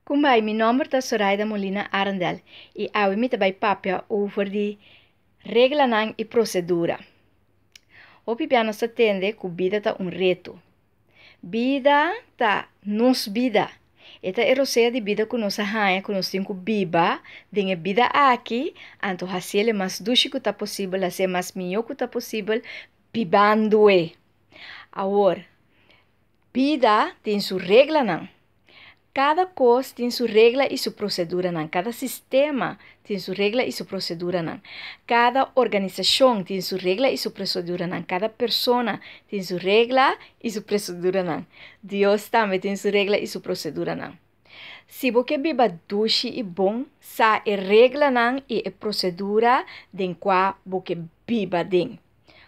Kumbai, mi nomber ta Soraida Molina Arendel i awe mi ta bai papia over di reglanan i prosedura. Hopi bia nos ta tende ku bida ta un reto. Bida ta nos bida. E ta e rosea di bida ku nos a haña ku nos tin ku biba den e bida aki, anto hasiel e mas dushi ku ta posibel, hasiel mas mihó ku ta posibel bibando e. Awor, bida tin su reglanan. Kada kos tin su regla i su proseduranan. Kada sistema tin su regla i su proseduranan. Kada organisashon tin su regla i su proseduranan. Kada persona tin su regla i su proseduranan. Dios tambe tin su regla i su proseduranan. Si bo ke biba dushi i bon, sa e reglanan i e prosedura den kua bo ke biba den.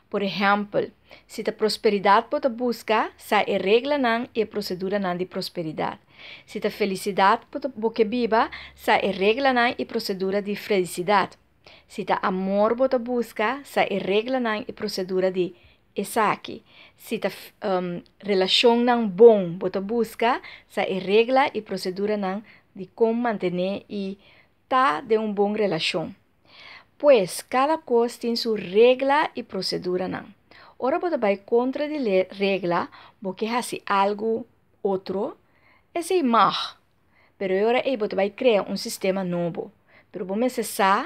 Por ehèmpel, si ta prosperidat bo ta buska, sa e reglanan i e proseduranan di prosperidat. Si ta felisidat bo ta bo ke biba, sa e reglanan i prosedura di felisidat. Si ta amor bo ta buska, sa e reglanan i prosedura di esaki. Si ta relashonnan bon bo ta buska, sa e regla i proseduranan di kon mantené i ta den un bon relashon. Pues, kada kos tin su regla i proseduranan. Ora bo ta bai kontra di regla, bo ke hasi algu otro, esei mag. Pero e ora ei bo ta bai krea un sistema nobo. Pero bo mester sa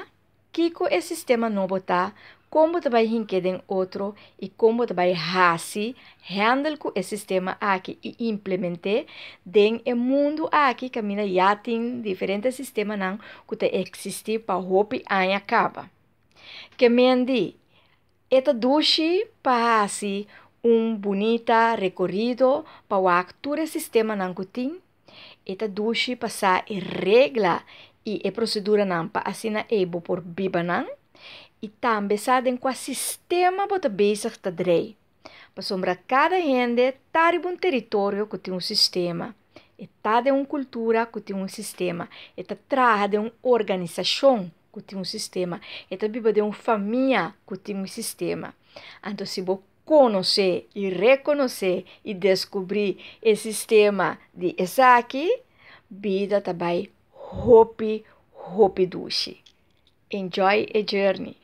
kiko e sistema nobo ta, kon bo ta bai hink'é den otro i kon bo ta bai hasi handle ku e sistema aki i implement'é den e mundu aki kaminda ya tin diferente sistemanan ku ta eksistí pa hopi aña kaba. Ke men di, e ta dushi pa hasi un bunita rekorido pa wak tur e sistemanan ku tin, e ta dushi pa sa e regla i e proseduranan pa asina ei bo por biba nan i tambe sa den kua sistema bo ta bezig ta drei. Pasobra kada hende ta riba un teritorio ku tin un sistema, e ta den un kultura ku tin un sistema, e ta traha den un organisashon ku tin un sistema, e ta biba den un famia ku tin un sistema. Anto si bo konosé i rekonosé i deskubrí e sistema di esaki, bida ta bai hopi, hopi dushi. Enjoy e journey!